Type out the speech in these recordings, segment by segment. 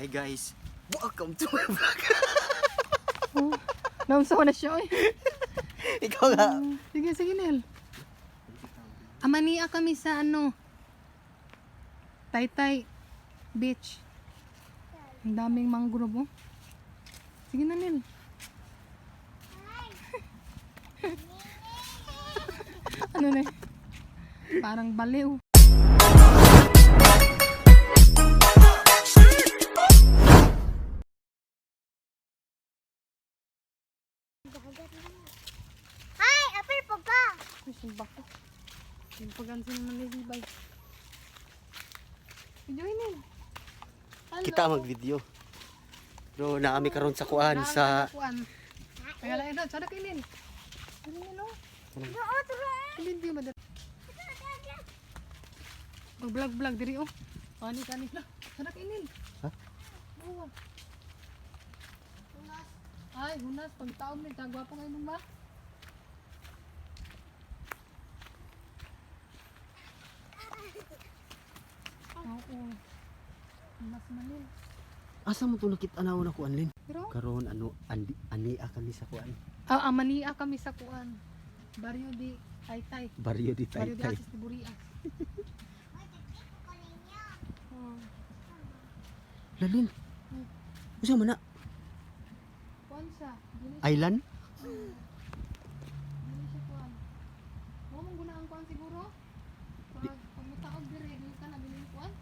Hi guys, welcome to my vlog. Oh, naunsa ko na siya, oy. Ikaw nga. Sige, sige, Nel. Amania kami sa ano, Taytay Beach. Ang daming mangrove, oh. Sige na, Nel. Ano na eh? Parang baliw. Hi, apil po ka. Ay, sumba ko. Yung pagansin naman ni Bibay. Videoin, Nel. Hello. Kita mag-video. Pero naami karon sa kuan sa Kuan. Kaya lang ito, sada kay Nel. Ano Nel, oh? Oo, turo. Video ba? Mag-vlog vlog diri oh. Ani kani na. Sada kay Nel. Ha? Oo. Ay, hunas pagtaom ni kagwapo kayo nung ba? Oo. Hunas man Nel. Asa mo to nakita na na kuan, Lin? Pero Karon ano andi ania kami sa kuan. ah, amania kami sa kuan. Barrio di Taytay. Barrio di Barrio di Taytay. Asis di Burias. Oh. Lalin. Usa man na? Kuan siya. Dili Island? dili siya kuan. Mo mong guna ang kuan siguro. Pag mutaog diri, dili ka na dili yung kuan.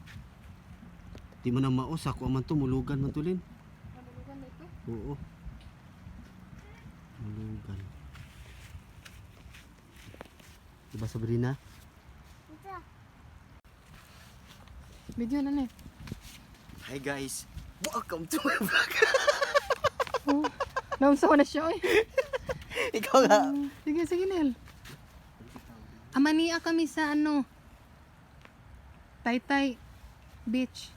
Di man na mausa kuan man to, mulugan man to, Lin. Kalulugan na ito. Oo. Mulugan. Diba, Sabrina? Ito. Video na ni. Hi guys, welcome to my vlog. Oh. Naunsa ko na siya oy. Ikaw nga. Sige, sige, Nel. Amania kami sa ano, Taytay Beach.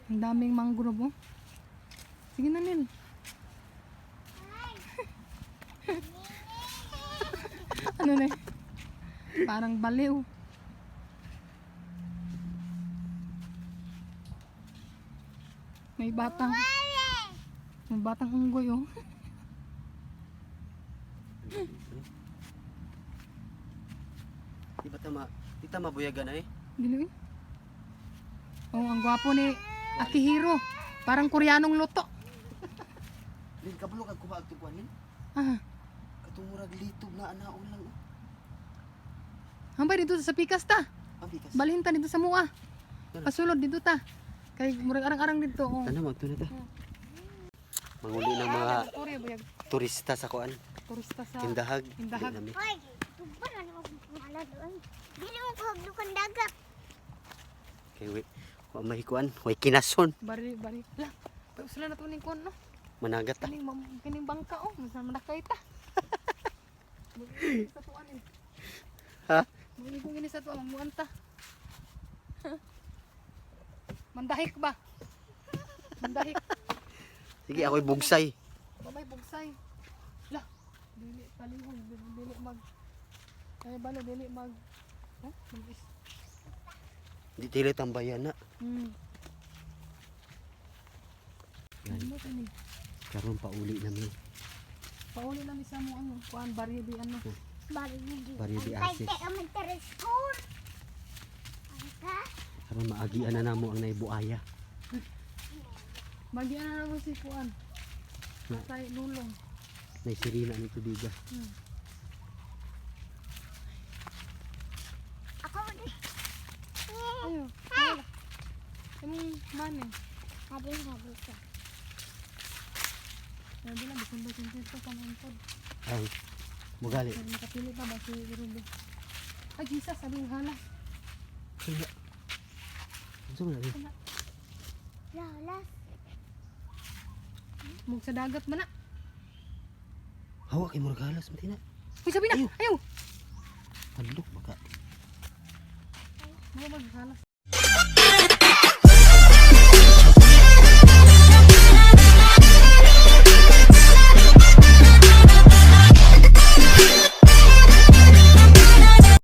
Ang daming mangrove, oh. Sige na, Nel. Ano na eh? Parang baliw. May batang. May batang unggoy, oh. Di ba tama? Di tama buyagan ay? Dili eh. Oh, ang gwapo ni Akihiro. Parang Koreanong luto. Lin, kabalo kag kuha og kuan, Lin. Ah, Katong murag litob na anaon lang oh. hambay dito sa Pikas ta. Ang bikas. Balhin ta dito sa Mua. Pasulod dito ta. Kay murag arang-arang dito. Oh. Tana magto na ta. Manguli ng mga Korea buyag turista sa kuan, turista sa Indahag. Indahag. Dili nami. Hoy, tuban na ako pangalan doon. Dili mo paglukan dagat. Kay wi wa may kuan, way kinason. Bari bari. La, pausla na to ning kuan no. Managat ta. Kining kining bangka oh, mas manakay ta. Sa tuan eh. Ha? Mangigong ini sa tuan, mamuan ta. Mandahik ba? Mandahik. Sige, ako'y bugsay. Mamay bugsay. Lah, dili palihog, dili, dili mag ay balo dili mag ha? Mag is. Di dili tambayan na. Yan. Ano kini? Karon pauli nami. Pauli na mi sa mo ano, kuan baryo di ano. Barrio di. Barrio di Asis. Taytay Elementary School. Ang ka? Karon maagian na namo ang naibuaya. Magian na lang si kuan. Na. Tay lulong. Nay sirina ni tubiga. Ako di. Ayo. Wala. Imong mani. Hadi hadi ka. Grabe lang bisan ba sinto ka man pod. Ay, mugali. Pero makapili pa ba si Ruby? Ay Jesus, sabi yung hala. Kaya. Unsa man na, Lin? Lalas. Mug sa dagat man na. Hawa kay murag halas man tina. Uy, sabi na. Ayo. Ayo. Hadlok baka. Mga maghalas.